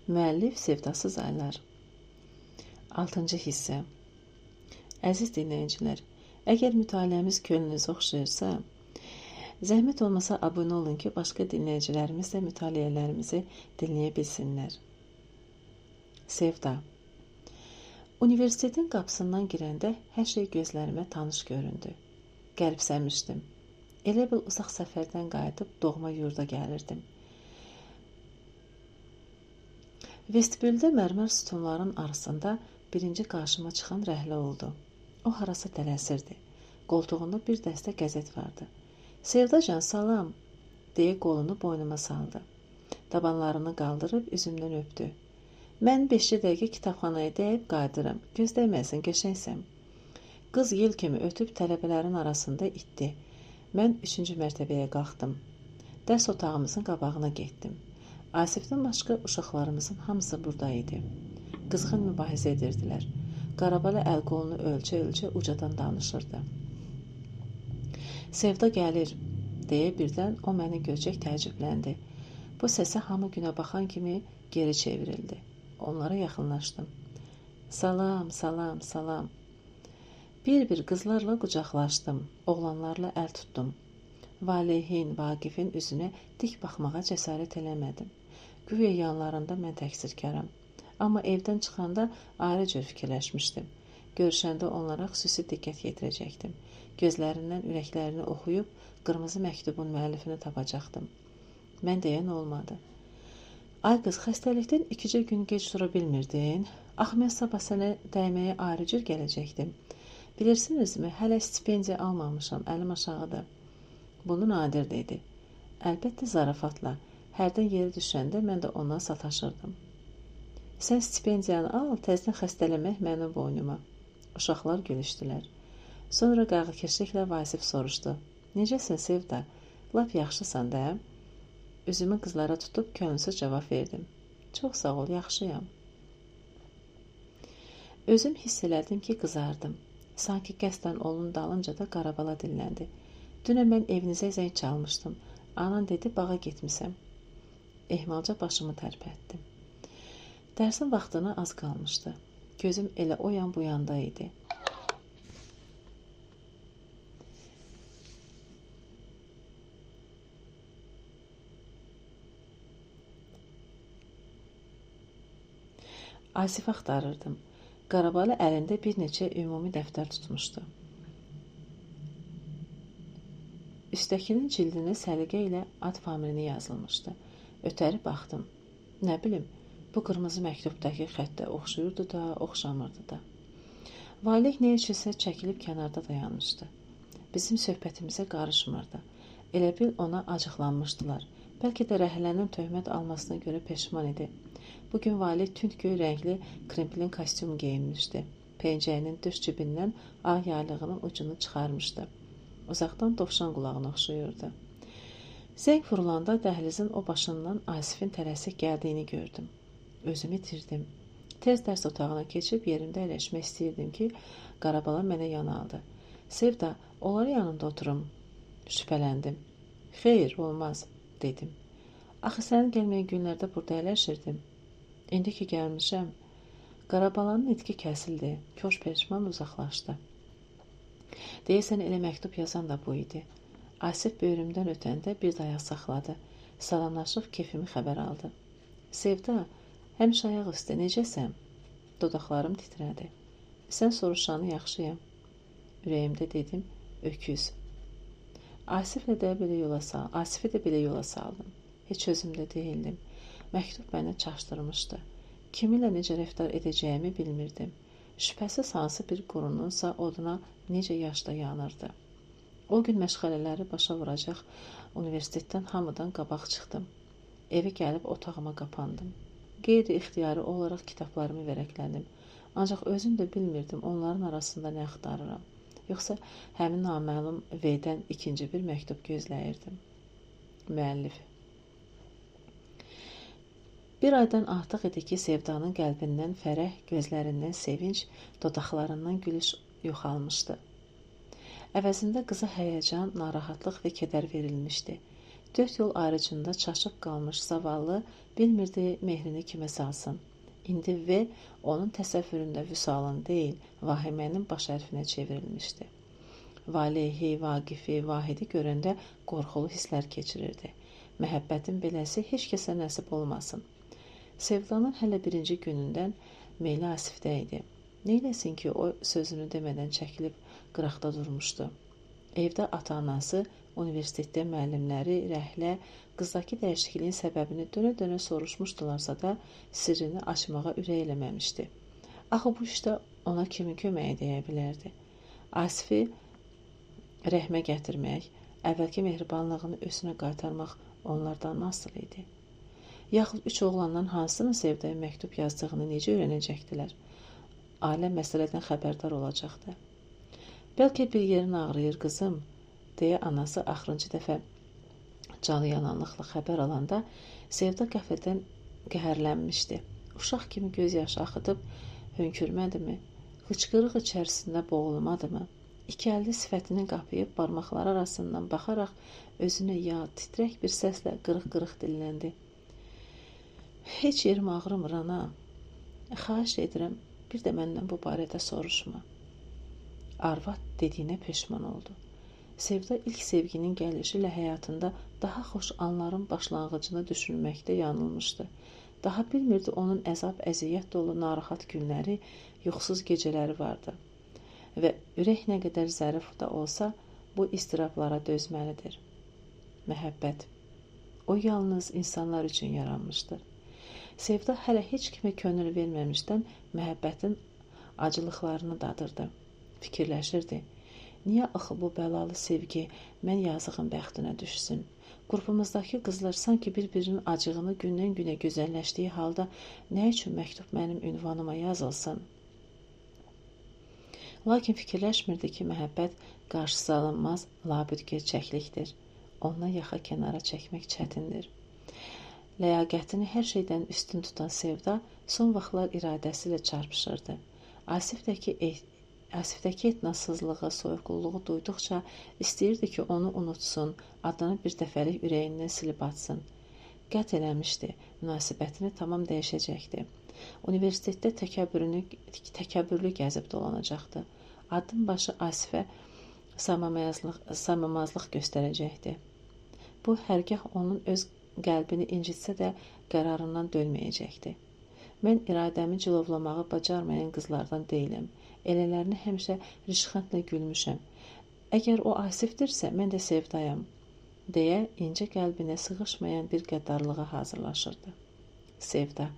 Müəllif Sevdasız Aylar. 6-cı hissə. Əziz dinləyicilər, əgər mütaliəmiz könlünüzə oxşayırsa, zəhmət olmasa abunə olun ki, başqa dinləyicilərimiz də mütaliələrimizi dinləyə bilsinlər. Sevda. Universitetin qapısından girəndə hər şey gözlərimə tanış göründü. Qəribsəmişdim. Elə bil uzaq səfərdən qayıdıb doğma yurda gəlirdim. Vestibüldə mərmər sütunların arasında birinci qarşıma çıxan Rəhlə oldu. O harasa tələsirdi. Qoltuğunda bir dəstə qəzet vardı. Sevdacan, salam, deyə qolunu boynuma saldı. Dabanlarını qaldırıb üzümdən öpdü. Mən 5 dəqiqə kitabxanaya dəyib qayıdıram. Göz dəyməsin, qəşəngsən. Qız yel kimi ötüb tələbələrin arasında itdi. Mən 3-cü mərtəbəyə qalxdım. Dərs otağımızın qabağına getdim. Asifdən başqa uşaqlarımızın hamısı burada idi. Qızğın mübahisə edirdilər. Qarabala əl-qolunu ölçə-ölçə ucadan danışırdı. Sevda gəlir, deyə birdən o məni görcək təəccübləndi. Bu səsə hamı günə baxan kimi geri çevrildi. Onlara yaxınlaşdım. Salam, salam, salam. Bir-bir qızlarla qucaqlaşdım, oğlanlarla əl tutdum. Valehin, Vaqifin üzünə dik baxmağa cəsarət eləmədim. Güya yanlarında mən təqsirkaram. Amma evdən çıxanda ayrı cür fikirləşmişdim. Görüşəndə onlara xüsusi diqqət yetirəcəkdim. Gözlərindən ürəklərini oxuyub qırmızı məktubun müəllifini tapacaqdım. Mən deyən olmadı. Ay qız, xəstəlikdən 2 gün gec dura bilmirdin. Axı mən sabah sənə dəyməyə ayrı cür gələcəkdim. Bilirsinizmi, hələ stipendiya almamışam, əlim aşağıdır. Bunu Nadir dedi. Əlbəttə zarafatla. Hərdən yeri düşəndə mən də ona sataşırdım. Sən stipendiyanı al, təzdən xəstələmək mənim boynuma. Uşaqlar gülüşdülər. Sonra qayğıkeşliklə Vasif soruşdu. Necəsən Sevda? Lap yaxşısan da? Üzümü qızlara tutub könülsüz cavab verdim. Çox sağ ol, yaxşıyam. Özüm hiss elədim ki, qızardım. Sanki qəsdən onun dalınca da Qarabala dilləndi. Dünən mən evinizə zəng çalmışdım. Anan dedi, bağa getmisəm. Ehmalca başımı tərpətdim. Dərsin vaxtına az qalmışdı. Gözüm elə o yan bu yanda idi. Asif axtarırdım. Qarabalı əlində bir neçə ümumi dəftər tutmuşdu. Üstdəkinin cildinə səliqə ilə ad familini yazılmışdı. Ötəri baxdım. Nə bilim, bu qırmızı məktubdakı xəttə oxşuyurdu da, oxşamırdı da. Valeh nə üçünsə çəkilib kənarda dayanmışdı. Bizim söhbətimizə qarışmırdı. Elə bil ona acıqlanmışdılar. Bəlkə də Rəhlənin töhmət almasına görə peşman idi. Bugün Valeh tünd göy rəngli krimplin kostyum geyinmişdi. Pencəyinin döş cibindən ağ yaylığının ucunu çıxarmışdı. Uzaqdan dovşan qulağına oxşayırdı. Zəng vurulanda dəhlizin o başından Asifin tələsik gəldiyini gördüm. Özümü itirdim. Tez dərs otağına keçib yerimdə əyləşmək istəyirdim ki, Qarabala mənə yan aldı. Sevda, onların yanında oturum. Şübhələndim. Xeyr, olmaz, dedim. Axı sənin gəlməyən günlərdə burada əyləşirdim. İndi ki gəlmişəm. Qarabalanın nitqi kəsildi. Koş peşman uzaqlaşdı. Deyəsən elə məktub yazan da bu idi. Asif böyrümdən ötəndə bir dayaq saxladı. Salamlaşıb kefimi xəbər aldı. Sevda, həmişə ayaq üstə necəsən? Dodaqlarım titrədi. Sən soruşanı yaxşıyam. Ürəyimdə dedim, öküz. Asifi də belə yola saldım. Heç özümdə deyildim. Məktub məni çaşdırmışdı. Kiminlə necə rəftar edəcəyimi bilmirdim. Şübhəsiz hansı bir qurununsa oduna necə yaşda yanırdı. O gün məşğələləri başa vuracaq universitetdən hamıdan qabaq çıxdım. Evə gəlib otağıma qapandım. Qeyri-ixtiyari olaraq kitablarımı vərəqlədim. Ancaq özüm də bilmirdim onların arasında nə axtarıram. Yoxsa həmin naməlum V-dən ikinci bir məktub gözləyirdim. Müəllif. Bir aydan artıq idi ki, Sevdanın qəlbindən fərəh, gözlərindən sevinc, dodaqlarından gülüş yoxalmışdı. Əvəzində qıza həyəcan, narahatlıq və kədər verilmişdi. Dörd yol ayrıcında çaşıb qalmış zavallı bilmirdi mehrini kimə salsın. İndi V onun təsəvvüründə vüsalın deyil, vahimənin baş hərfinə çevrilmişdi. Valehi, Vaqifi, Vahidi görəndə qorxulu hisslər keçirirdi. Məhəbbətin beləsi heç kəsə nəsib olmasın. Sevdanın hələ birinci günündən meyli Asifdə idi. Neyləsin ki, o sözünü demədən çəkilib qıraqda durmuşdu. Evdə ata-anası, universitetdə müəllimləri, rəhlə, qızdakı dəyişikliyin səbəbini dönə-dönə soruşmuşdularsa da sirrini açmağa ürək eləməmişdi. Axı bu işdə ona kimin köməyi deyə bilərdi? Asifi rəhmə gətirmək, əvvəlki mehribanlığını özünə qaytarmaq onlardan nasıl idi? Yaxud üç oğlandan hansının Sevdaya məktub yazdığını necə öyrənəcəkdilər? Ailə məsələdən xəbərdar olacaqdı. Bəlkə bir yerin ağrıyır qızım, deyə anası axırıncı dəfə canı yananlıqla xəbər alanda Sevda qəflətən qəhərlənmişdi. Uşaq kimi göz yaşı axıdıb hönkürmədimi? Hıçqırıq içərisində boğulmadımı? İki əlli sifətini qapayıb barmaqları arasından baxaraq özünə ya titrək bir səslə qırıq-qırıq dilləndi. Heç yerim ağrımır ana. Xahiş edirəm, bir də məndən bu barədə soruşma. Arvad dediyinə peşman oldu. Sevda ilk sevginin gəlişi ilə həyatında daha xoş anların başlanğıcını düşünməkdə yanılmışdı. Daha bilmirdi onun əzab, əziyyət dolu narahat günləri, yuxusuz gecələri vardı. Və ürək nə qədər zərif də olsa, bu istirablara dözməlidir. Məhəbbət. O yalnız insanlar üçün yaranmışdır. Sevda hələ heç kimə könül verməmişdən məhəbbətin acılıqlarını dadırdı. Fikirləşirdi. Niyə axı bu bəlalı sevgi mən yazığın bəxtinə düşsün? Qrupumuzdakı qızlar sanki bir-birinin acığını gündən günə gözəlləşdiyi halda nə üçün məktub mənim ünvanıma yazılsın? Lakin fikirləşmirdi ki, məhəbbət qarşısı alınmaz, labüd gerçəklikdir. Ondan yaxa kənara çəkmək çətindir. Ləyaqətini hər şeydən üstün tutan Sevda son vaxtlar iradəsi ilə çarpışırdı. Asifdəki etinasızlığı, soyuqluluğu duyduqca istəyirdi ki, onu unutsun, adını bir dəfəlik ürəyindən silib atsın. Qət eləmişdi, münasibətini tamam dəyişəcəkdi. Universitetdə təkəbbürlü gəzib dolanacaqdı. Addım başı Asifə saymamazlıq göstərəcəkdi. Bu, hərgah onun öz qəlbini incitsə də qərarından dönməyəcəkdi. Mən iradəmi cilovlamağı bacarmayan qızlardan deyiləm. Elələrini həmişə rişxəndlə gülmüşəm. Əgər o Asifdirsə, mən də Sevdayam, deyə incə qəlbinə sığışmayan bir qəddarlığa hazırlaşırdı. Sevda.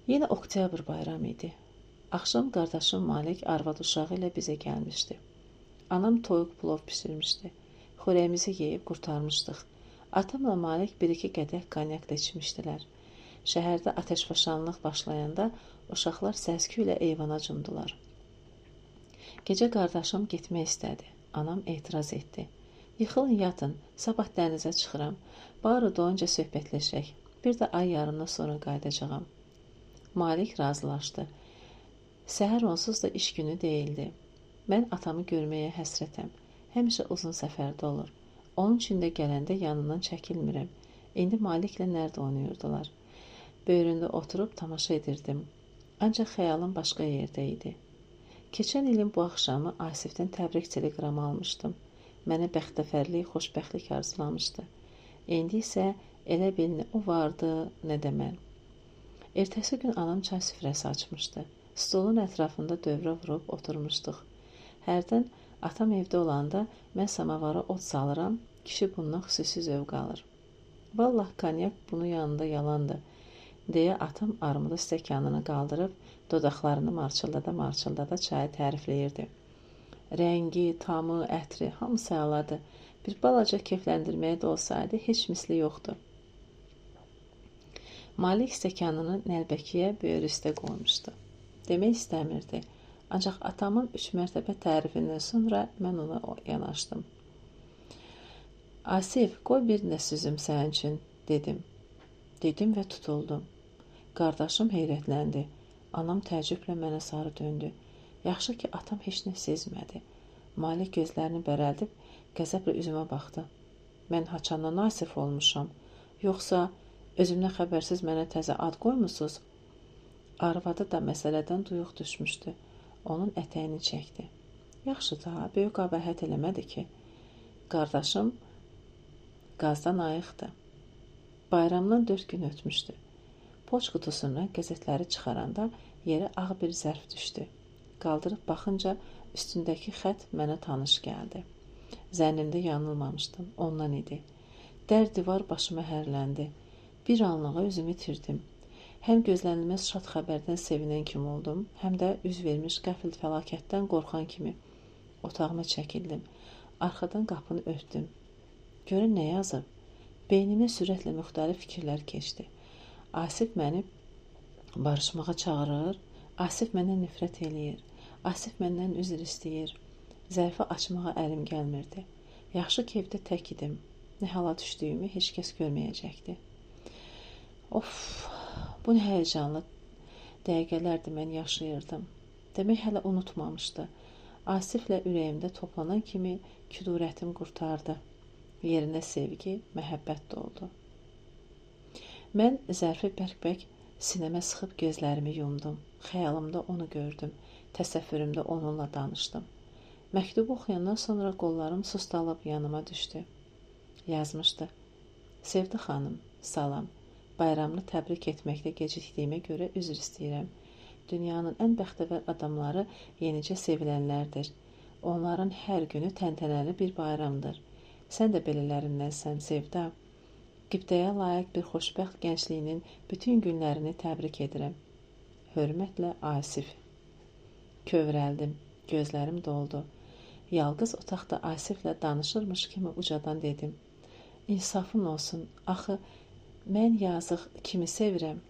Yenə oktyabr bayramı idi. Axşam qardaşım Malik arvad uşağı ilə bizə gəlmişdi. Anam toyuq plov pişirmişdi. Xörəyimizi yeyib qurtarmışdıq. Atamla Malik bir-iki qədəh konyak da içmişdilər. Şəhərdə atəşfəşanlıq başlayanda uşaqlar səs-küylə eyvana cumdular. Gecə qardaşım getmək istədi. Anam etiraz etdi. Yıxılın yatın, sabah dənizə çıxıram. Barı doyunca söhbətləşək. Bir də ay yarımdan sonra qayıdacağam. Malik razılaşdı. Səhər onsuz da iş günü deyildi. Mən atamı görməyə həsrətəm. Həmişə uzun səfərdə olur. Onun üçün də gələndə yanından çəkilmirəm. İndi Maliklə nərdə oynayırdılar. Böyründə oturub tamaşa edirdim. Ancaq xəyalım başqa yerdə idi. Keçən ilin bu axşamı Asifdən təbrik teleqramı almışdım. Mənə bəxtəvərlik, xoşbəxtlik arzulamışdı. İndi isə elə bil nə o vardı, nə də mən. Ertəsi gün anam çay süfrəsi açmışdı. Stolun ətrafında dövrə vurub oturmuşduq. Hərdən atam evdə olanda mən samavara ot salıram, kişi bundan xüsusi zövq alır. Vallah konyak bunun yanında yalandı, deyə atam armudu stəkanını qaldırıb dodaqlarını marçıldada-marçıldada çayı tərifləyirdi. Rəngi, tamı, ətri hamısı əladır. Bir balaca kefləndirməyə də olsaydı heç misli yoxdu. Malik stəkanını nəlbəkiyə böyür üstə qoymuşdu. Demək istəmirdi. Ancaq atamın 3 mərtəbə tərifindən sonra mən ona yanaşdım. Asif, qoy bir nə süzüm sənin üçün, dedim. Dedim və tutuldum. Qardaşım heyrətləndi. Anam təəccüblə mənə sarı döndü. Yaxşı ki, atam heç nə sezmədi. Malik gözlərini bərəldib qəzəblə üzümə baxdı. Mən haçandan Asif olmuşam? Yoxsa özümdən xəbərsiz mənə təzə ad qoymusunuz? Arvadı da məsələdən duyuq düşmüşdü. Onun ətəyini çəkdi. Yaxşı da, böyük qəbahət eləmədi ki. Qardaşım qazdan ayıqdı. Bayramdan 4 gün ötmüşdü. Poçt qutusundan qəzetləri çıxaranda yerə ağ bir zərf düşdü. Qaldırıb baxınca üstündəki xətt mənə tanış gəldi. Zənnimdə yanılmamışdım, ondan idi. Dər divar başıma hərləndi. Bir anlığa özümü itirdim. Həm gözlənilməz şad xəbərdən sevinən kimi oldum, həm də üz vermiş qəfil fəlakətdən qorxan kimi. Otağıma çəkildim. Arxadan qapını örtdüm. Görün nə yazıb? Beynimə sürətlə müxtəlif fikirlər keçdi. Asif məni barışmağa çağırır, Asif məndən nifrət eləyir, Asif məndən üzr istəyir. Zərfi açmağa əlim gəlmirdi. Yaxşı ki, evdə tək idim. Nə hala düşdüyümü heç kəs görməyəcəkdi. Of, bu nə həyəcanlı dəqiqələrdir mən yaşayırdım. Demək hələ unutmamışdı. Asiflə ürəyimdə toplanan kimi küdurətim qurtardı. Yerinə sevgi, məhəbbət doldu. Mən zərfi bərk-bərk sinəmə sıxıb gözlərimi yumdum. Xəyalımda onu gördüm. Təsəvvürümdə onunla danışdım. Məktubu oxuyandan sonra qollarım sustalıb yanıma düşdü. Yazmışdı. Sevda xanım, salam. Bayramını təbrik etməkdə gecikdiyimə görə üzr istəyirəm. Dünyanın ən bəxtəvər adamları yenicə sevilənlərdir. Onların hər günü təntənəli bir bayramdır. Sən də belələrindənsən, Sevda. Qibtəyə layiq bir xoşbəxt gəncliyinin bütün günlərini təbrik edirəm. Hörmətlə Asif. Kövrəldim, gözlərim doldu. Yalqız otaqda Asiflə danışırmış kimi ucadan dedim. İnsafın olsun, axı mən yazıq kimi sevirəm.